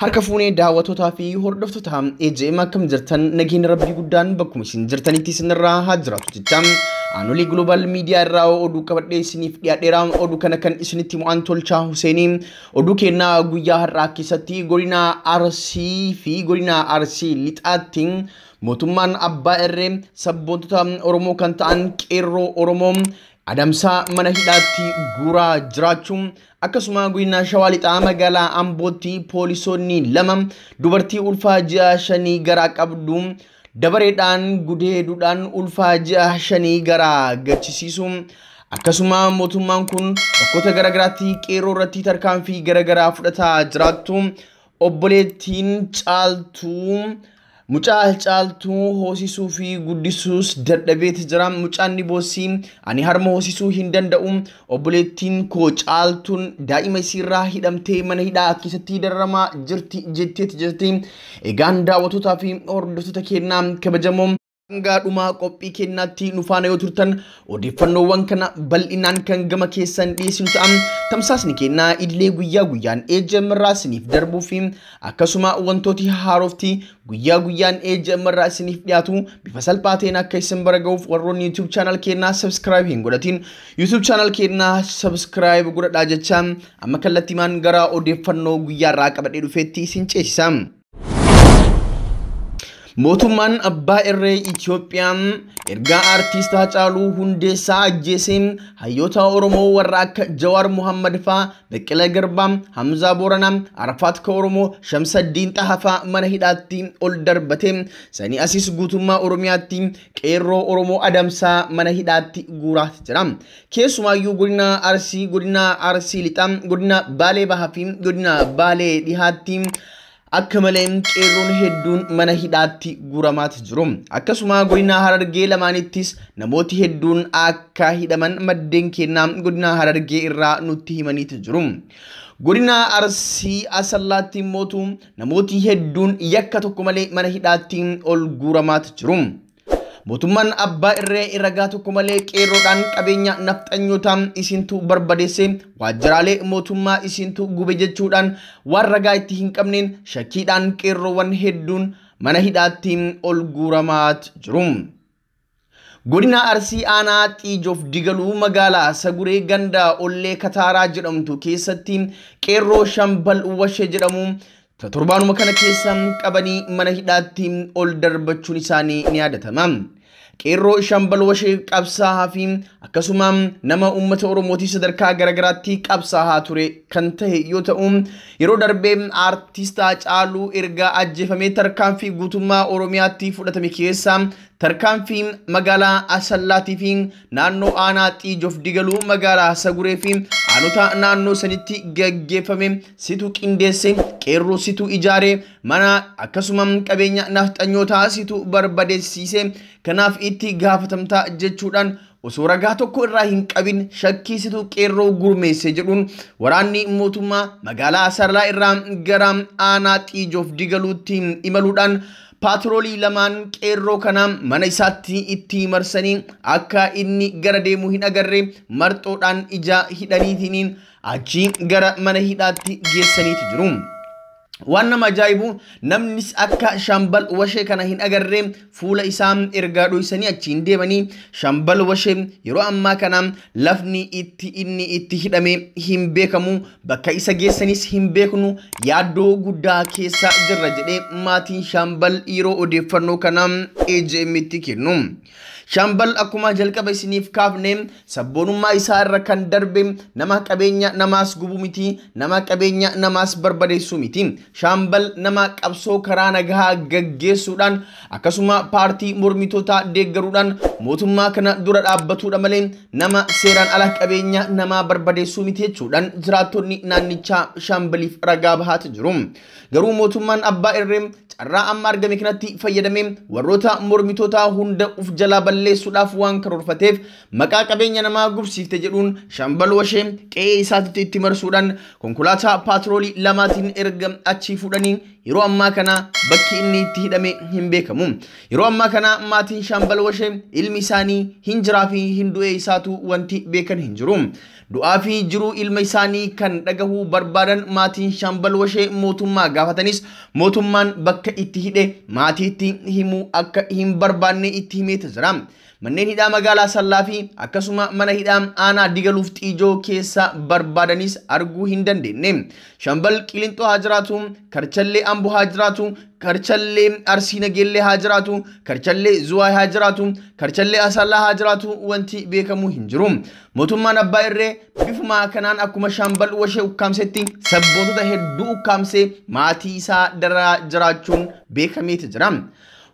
Harka fuunee daawwattootaa fi hordoftoota AJM akkam jirtan nageenya rabbii guddaan bakkuma isin jirtanitti isinirraa haa jiraatu jecha Aanolee Global Media irraa oduu qabadhee isiniif dhiyaadheera. Oduu kana kan isinitti mo'an Tolchaa Huseenii. Oduu kennaa guyyaa har'aa keessatti godina Arsii fi godina Arsii lixaatti mootummaan abbaa irree sabboontota Oromoo kan ta'an qeerroo Oromoo adamsaa mana hidhaatti guuraa jiraachuun, akkasuma godina Shawaa Lixaa magaalaa Ambootti poolisoonni lama dubartii ulfaa ji'a 5 garaa qabdu dabareedhaan gudeeduudhaan ulfaa ji'a 5 garaa gachisiisu, akkasuma mootummaan kun bakkoota garaagaraatti qeerroo irratti tarkaanfii garaagaraa fudhataa jiraattu, obboleettiin Caaltuu mucaa Caaltuu hoosisuu fi guddisuus dadhabeeti jira. Mucaan ni boossi, ani harma hoosisuu hin danda'u. Obboleettiin koo Caaltuun daa'ima isiirraa hidhamtee mana hidhaa keessatti dararamaa jirti jetteeti jirti. Egaan daawwattootaa fi hordoftoota kennaa kabajamoo, hanga dhumaa qophii kennaatti nu faana yoo turtan odeeffannoowwan kana bal'inaan kan gama keessan dhiyeessinu ta'an. Tamsaasni kennaa idilee guyyaa guyyaan AJM irraa isiniif darbuu fi akkasuma wantooti haarofti guyyaa guyyaan AJM irraa isiniif dhiyaatu bifa salphaa ta'een akka isin bira ga'uuf warroonni YouTube channel kennaa subscribe hin godhatin YouTube channel kennaa subscribe godhadhaa jecha amma kallattiimaan gara odeeffannoo guyyaa irraa qabadhee dhufeetti isin ceesisa. Mootummaan abbaa irree Itoophiyaa ergaa aartist Haacaaluu Hundeessaa ajjeesee hayyoota Oromoo warra akka Jawaar Muhammad faa, Baqqalaa Garbaa, Hamzaa Booranaa, Arafaat ka Oromoo, Shamsaddiin Xahaa faa mana hidhaatti ol darbate sanii asis guutummaa Oromiyaatti qeerroo Oromoo adamsaa mana hidhaatti guuraa jira. Keessumaayyuu godina Arsii, godina Arsii Lixaa, godina Baalee Bahaa fi godina Baalee Dhihaatti akka malee qeerroon hedduun mana hidhaatti guuramaati jiru. Akkasuma godina Harargee lamaanittis namooti hedduun akka hidhaman maddeen kennaa godina Harargee irraa nutti himaniiti jiru. Godina Arsii Asallaatti immoo namooti hedduun yakka tokko malee mana hidhaatti ol guuramaati jiru. Mootummaan abbaa irree ragaa tokko malee qeerroodhaan qabeenya nafxanyootaa isintu barbadeesse, waajjiraalee mootummaa isintu gube jechuudhaan waan ragaa itti hin qabneen shakkiidhaan qeerroowwan hedduun mana hidhaatti ol guuramaat jiru. Godina Arsii aanaa Xiijoof Digaluu magaalaa Saguree ganda Ollee Kataaraa jedhamtu keessatti qeerroo Shambal Washee jedhamu torbaanuma kana keessa qabanii mana hidhaatti ol darbachuun isaanii ni yaadatama. Qeerroo Shambal Washee qabsaa'aa fi akkasuma nama uummata Oromootii sadarkaa garaagaraatti qabsaa'aa ture kan ta'e yoo ta'u, yeroo darbee aartist Haacaaluu erga ajjeefamee tarkaanfii guutummaa Oromiyaatti fudhatame keessa tarkaanfii magaalaa Asallaatii fi naannoo aanaa Xiijoof Digaluu magaalaa Saguree fi aanota naannoo sanitti gaggeeffame situ qindeesse, qeerroo situ ijaare, mana akkasuma qabeenya nafxanyootaa situ barbadeessise, kanaaf itti gaafatamtaa jechuudhaan osoo ragaa tokko irraa hin qabin shakkii situ qeerroo gurmeesse jedhuun waraanni mootummaa magaalaa Asallaa irraa gara aanaa Xiijoof Digaluutti imaluudhaan paatroolii lamaan qeerroo kana mana isaatti itti marsanii akka inni gara deemu hin agarre marxoodhaan ija hidhaniitiin achi gara mana hidhaatti geessaniiti jiru. Waan nama ajaa'ibu namnis akka Shambal Washee kana hin agarre fuula isaa ergaa dhoysanii achiin deemanii. Shambal Washee yeroo ammaa kana lafni itti inni itti hidhame hin beekamu, bakka isa geessanis hin beeknu, yaaddoo guddaa keessa jirra jedhee maatiin Shambal yeroo odeeffannoo kana AJM itti kennu. Shambal akkuma jalqaba isiniif kaafne sabboonummaa isaa irra kan darbe nama qabeenya namaas gubuu miti, nama qabeenya namaas barbadeessuu miti. Shambal nama qabsoo karaa nagaa gaggeessuudhaan akkasuma paartii mormitootaa deeggaruudhaan mootummaa kana dura dhaabbatuudha malee nama seeraan ala qabeenya namaa barbadeessuu miti jechuudhaan jiraattonni naannichaa Shambaliif ragaa bahaati jiru. Garuu mootummaan abbaa irree carraa amma argame kanatti fayyadamee warroota mormitootaa hunda uf jalaa balleessuudhaaf waan karoorfateef maqaa qabeenya namaa gubsiifte jedhuun Shambal Washee qe'ee isaatti itti marsuudhaan konkolaataa paatroolii lamaatiin erga achii fuudhanii yeroo ammaa kana bakki inni itti hidhame hin beekamu. Yeroo ammaa kana maatiin Shaambal Washee ilmi isaanii hin jiraa fi hin du'e isaatu wanti beekan hin jiru. Du'aa fi jiruu ilma isaanii kan dhagahuu barbaadan maatiin Shaambal Washee mootummaa gaafatanis mootummaan bakka itti hidhe maatiitti himuu akka hin barbaanne itti himeeta jira. Manneen hidhaa magaalaa Sallaa fi akkasuma mana hidhaa aanaa Digaluuf Xiijoo keessa barbaadanis arguu hin dandeenye. Shaambal Qilinxoo haa jiraatu, Karchallee Amboo haa jiraatu, Karchallee Arsii Nageellee haa jiraatu, Karchallee Zuwaay haa jiraatu, Karchallee Asallaa haa jiraatu wanti beekamu hin jiru. Mootummaan Abbaa Irree bifuma kanaan akkuma Shaambal Washee ukkaamsetti sabboontota hedduu ukkaamsee maatii isaa daraa jiraachuun beekameeti jira.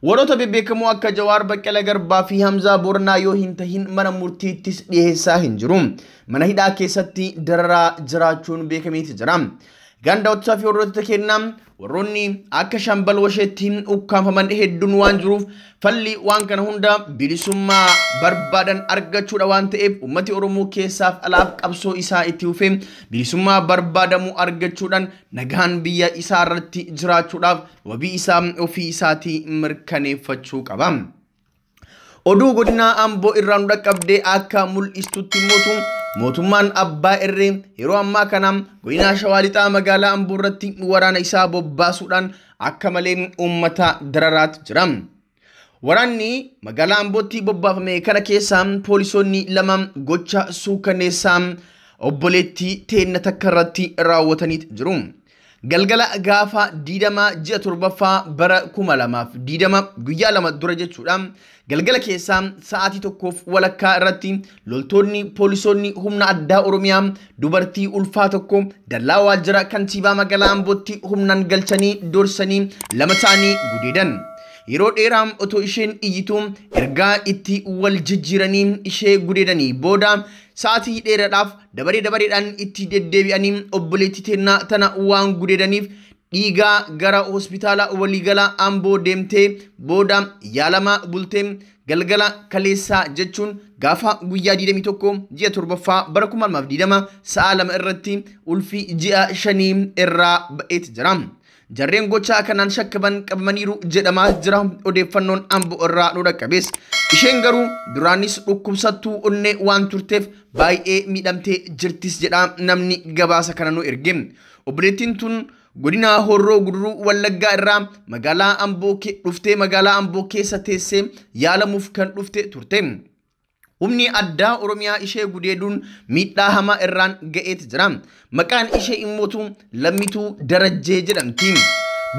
Warroota bebbeekamoo akka Jawaar, Baqqalaa Garbaa fi Hamzaa Booranaa yoo hin tahin mana murtiittis dhiyeessaa hin jiru. Mana hidhaa keessatti dararaa jiraachuun beekameeti jira. Gandaawwattoota fi hordoftoota kennaa warroonni akka Shaambal Washeetti ukkaanfaman hedduun waan jiruuf falli waan kana hunda bilisummaa barbaadan argachuudha waan ta'eef uummati Oromoo keessaaf alaaf qabsoo isaa itti fufee bilisummaa barbaadamu argachuudhaan nagaan biyya isaa irratti jiraachuudhaaf wabii isaa ofii isaatii mirkaneeffachuu qaba. Oduu godina Amboo irraa nu dhaqqabdee akka mul'istutti mootummaan Abbaa Irree yeroo ammaa kana godina Shawaa Lixaa magaalaa Amboo irratti waraana isaa bobbaasuudhaan akka malee uummata dararaatu jira. Waraanni magaalaa Ambootti bobbaafame kana keessa poolisoonni lama gocha suukaneessaa obboleettii teenna takka irratti raawwatanii jiru. Galgala gaafa 20 ji'a 7ffaa bara 2020 guyyaa 2 dura jechuudha. Galgala keessaa sa'aatii 1:15 irratti loltoonni poolisoonni humna addaa Oromiyaa dubartii ulfaa tokko dallaa waajjira kantiibaa magaalaa Ambootti humnaan galchanii doorsanii 2 ta'anii gudeedan. Yeroo dheeraa otoo isheen iyyitu ergaa itti wal jijjiiranii ishee gudeedanii booda sa'aatii dheeraadhaaf dabaree dabareedhaan itti deddeebi'anii obboleettii teennaa tana waan gudeedaniif dhiigaa gara hospitaala waliigala Amboo deemtee booda yaalama bultee galgala kaleessaa jechuun gaafa guyyaa 21 ji'a 7ffaa bara 2020 sa'a 2 irratti ulfi ji'a 5 irraa ba'eeti jira. Jarreen gochaa kanaan shakkaman qabamaniiru jedhamaa jira odeeffannoon Amboo irraa nu dhaqqabees. Isheen garuu duraanis dhukkubsattuu onnee waan turteef baay'ee miidhamtee jirtis jedha namni gabaasa kana nu erge. Obboleettiin tun godina Horroo Guduruu Wallaggaa irraa magaalaa Amboo dhuftee magaalaa Amboo keessa teessee yaalamuuf kan dhufte turte. Humni addaa Oromiyaa ishee gudeeduun miidhaa hamaa irraan ga'eeti jira. Maqaan ishee immootu Lammituu Darajjee jedhamti.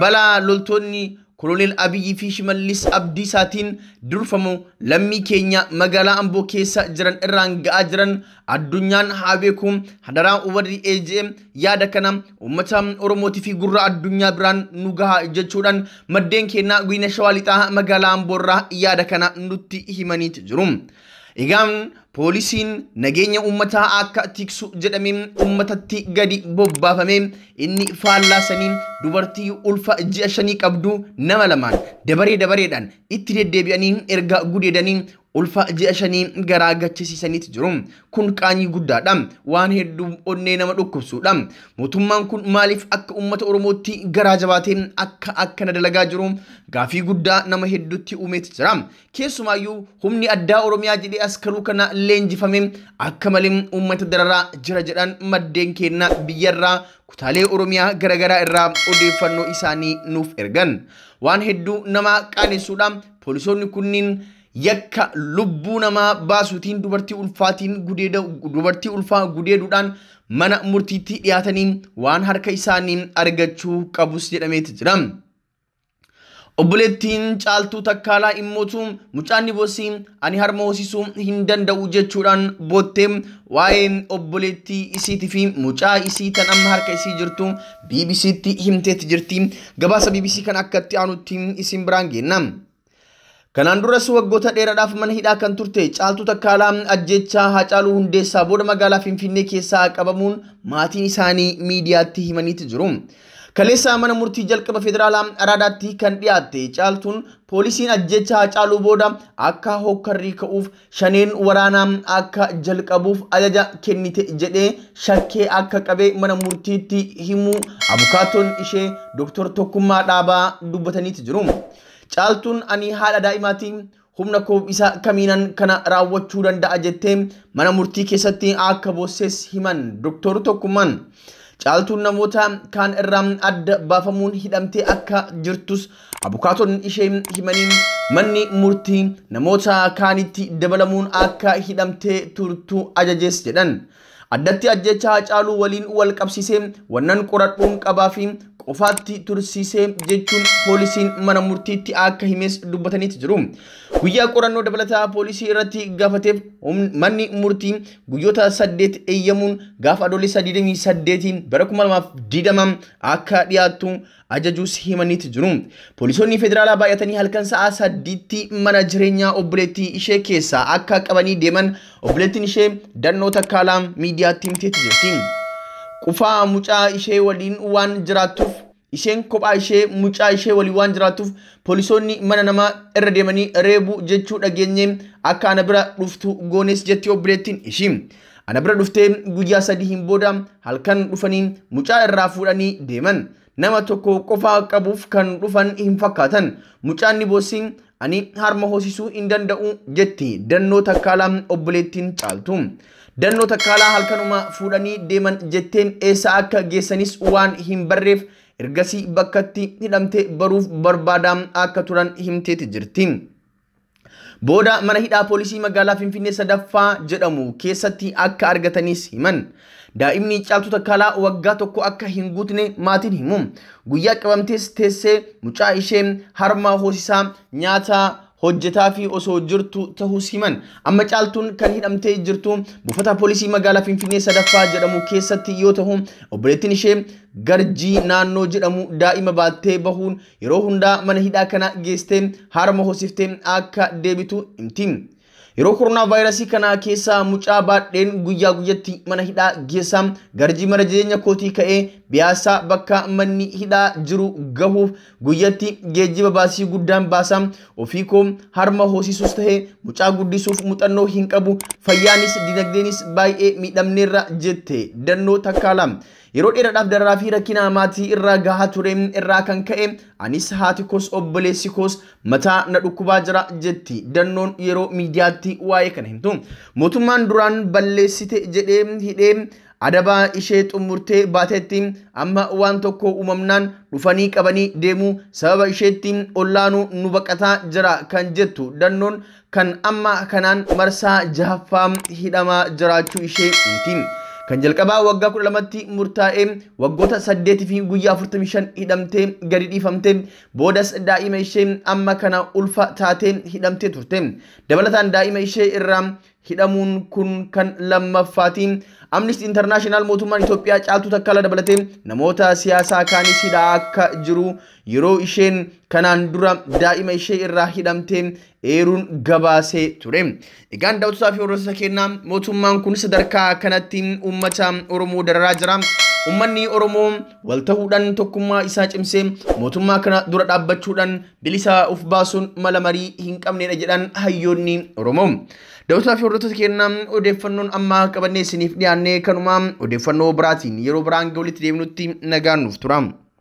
Balaa loltoonni Koloneel Abiyyi fi Shimallis Abdiisaatiin durfamu lammii keenya magaalaa Amboo keessa jiran irraan ga'aa jiran addunyaan haa beeku. Hadaraa warri AJM yaada kana uummata Oromootii fi gurra addunyaa biraan nu gaha jechuudhaan maddeen keenyaa godina Shawaa Lixaa magaalaa Amboo irraa yaada kana nutti himaniiti jiru. Egaan poolisiin nageenya uummataa akka tiksu jedhamee uummatatti gadi bobbaafame inni faallaa sanii dubartii ulfa ji'a 5 qabdu nama lamaan dabaree dabareedhaan itti deddeebi'anii erga gudeedanii ulfa ji'a 5 garaa gachisiisaniiti jiru. Kun qaanyii guddaadha. Waan hedduu onnee nama dhukkubsuudha. Mootummaan kun maaliif akka uummata Oromootti garaa jabaatee akka akkana dalagaa jiru gaafii guddaa nama hedduutti uumeeti jira. Keessumaayyuu humni addaa Oromiyaa jedhee askaruu kana leenjifame akka malee uummata dararaa jira jedhan maddeen keenya biyyarraa kutaalee Oromiyaa garaagaraa irraa odeeffannoo isaanii nuuf ergan. Waan hedduu nama qaanessuudha. Poolisoonni kunniin yakka lubbuu namaa baasuutiin dubartii ulfaa gudeeduudhaan mana murtiitti dhiyaatanii waan harka isaanii argachuu qabus jedhameeti jira. Obboleettiin Caaltuu Takkaalaa immootu mucaan ni boossi ani harma hoosisuu hin danda'u jechuudhaan boottee waa'ee obboleettii isiitii fi mucaa isii tan amma harka isii jirtu BBCtti himteetti jirti. Gabaasa BBC kan akkatti aanutti isin biraan geenna. Kanaan duras waggoota dheeraadhaaf mana hidhaa kan turte Caaltuu Takkaalaa ajjechaa Haacaaluu Hundeessaa booda magaalaa Finfinnee keessaa qabamuun maatiin isaanii miidiyaatti himaniiti jiru. Kaleessa mana murtii jalqaba federaalaa Araadaatti kan dhiyaatte Caaltuun poolisiin ajjeechaa Haacaaluu booda akka hokkarrii ka'uuf shaneen waraanaa akka jalqabuuf ajaja kennite jedhee shakkee akka qabe mana murtiitti himuu abukaatoon ishee Dr. Tokkummaa Dhaabaa dubbataniiti jiru. Caaltuun ani haadha daa'imaati, humna koo isa kamiinan kana raawwachuu danda'a jettee mana murtii keessatti akka boosses himan Dr. Tokkummaan. Caaltuun namoota kaan irraa adda baafamuun hidhamtee akka jirtus abukaatonni ishee himanii manni murtii namoota kaanitti dabalamuun akka hidhamtee turtu ajajes jedhan. Addatti ajjeechaa Haacaaluu waliin wal qabsiisee wannan qoradhuun qabaa fi qofaatti tursiisee jechuun poolisiin mana murtiitti akka himes dubbataniiti jiru. Guyyaa qorannoo dabalataa poolisii irratti gaafateef manni murtii guyyoota 8 eeyyamuun gaafa Adoolessa 28 bara 2020 akka dhiyaattu ajajuus himaniiti jiru. Poolisoonni federaalaa baay'atanii halkan sa'a 8tti mana jireenyaa obboleettii ishee keessaa akka qabanii deeman obboleettiin ishee Dannoo Takkaalaa miidiyaatti himteetti jirti. Qufaa mucaa ishee waliin waan jiraattuuf isheen kophaa ishee mucaa ishee waliin waan jiraattuuf poolisoonni mana namaa irra deemanii reebuu jechuu dhageenye akka ana bira dhuftu goones jetti obboleettiin ishii. Ana bira dhuftee guyyaa 3 hin booda halkan dhufanii mucaa irraa fuudhanii deeman. Nama tokko qofaa qabuuf kan dhufan hin fakkaatan. Mucaan ni boossi, ani harma hoosisuu hin danda'u jetti Dannoo Takkaalaa obboleettiin Caaltu. Dannoo Takkaalaa halkanuma fuudhanii deeman jetteen eessa akka geessanis waan hin barreef ergasii bakkatti hidhamtee baruuf barbaadaa akka turan himteeti jirti. Booda mana hidhaa poolisii magaalaa Finfinnee 3ffaa jedhamu keessatti akka argatanis himan. Daa'imni Caaltuu Takkaalaa waggaa 1 akka hin guutne maatiin himu. Guyyaa qabamtees teessee mucaa ishee harma hoosisaa nyaata hojjetaa fi osoo jirtu ta'uus himan. Amma Caaltuun kan hidhamtee jirtu buufata poolisii magaalaa Finfinnee 3ffaa jedhamu keessatti yoo ta'u obboleettiin ishee Garjii naannoo jedhamu daa'ima baattee bahuun yeroo hundaa mana hidhaa kana geestee harma hoosiftee akka deebitu himti. Yeroo koronaa vaayirasii kana keessa mucaa baadheen guyyaa guyyatti mana hidhaa geessa Garjii mana jireenya kootii ka'ee biyaasaa bakka manni hidhaa jiru gahuuf guyyatti geejjiba baasii guddaan baasa. Ofii koo harma hoosisuus ta'ee mucaa guddisuuf muuxannoo hin qabu, fayyaanis dinagdeenis baay'ee miidhamneerra jette Dannoo Takkaalaa. Yeroo dheeraadhaaf dararaa fi rakkina maatii irraa gahaa ture irraa kan ka'e anis haati koos obboleessi koos mataa na dhukkubaa jira jetti Dannoon yeroo miidiyaatti waa'ee kana himtu. Mootummaan duraan balleessite jedhee hidhee adabaa ishee xumurtee baatetti amma waan tokko uumamnaan dhufanii qabanii deemuu sababa isheetti ollaanuu nu baqataa jira kan jettu Dannoon kan amma kanaan marsaa 6ffaa hidhamaa jiraachuu ishee himti. Kan jalqabaa waggaa 12tti murtaa'ee waggoota 8 fi guyyaa 45 hidhamtee gadi dhiifamte boodas daa'ima ishee amma kana ulfa taatee hidhamtee turte. Dabalataan daa'ima ishee irraa hidhamuun kun kan lammaffaati. Amnesty International mootummaan Itoophiyaa Caaltuu Takkaalaa dabalatee namoota siyaasaa kaanis hidhaa akka jiru yeroo isheen kanaan dura daa'ima ishee irraa hidhamtee eeruun gabaasee ture. Egaan daawwattoota fi hordoftoota keenyaa mootummaan kun sadarkaa kanatti uummata Oromoo dararaa jira. Uummanni Oromoo wal ta'uudhaan tokkummaa isaa cimsee mootummaa kana dura dhaabbachuudhaan bilisa of baasuun mala marii hin qabnedha jedhan hayyoonni Oromoo. Daawwattoota fi hordoftoota keenyaa odeeffannoon ammaa qabannee isiniif dhiyaannee kanuma odeeffannoo biraatiin yeroo biraan walitti deemnutti nagaan nuuf tura.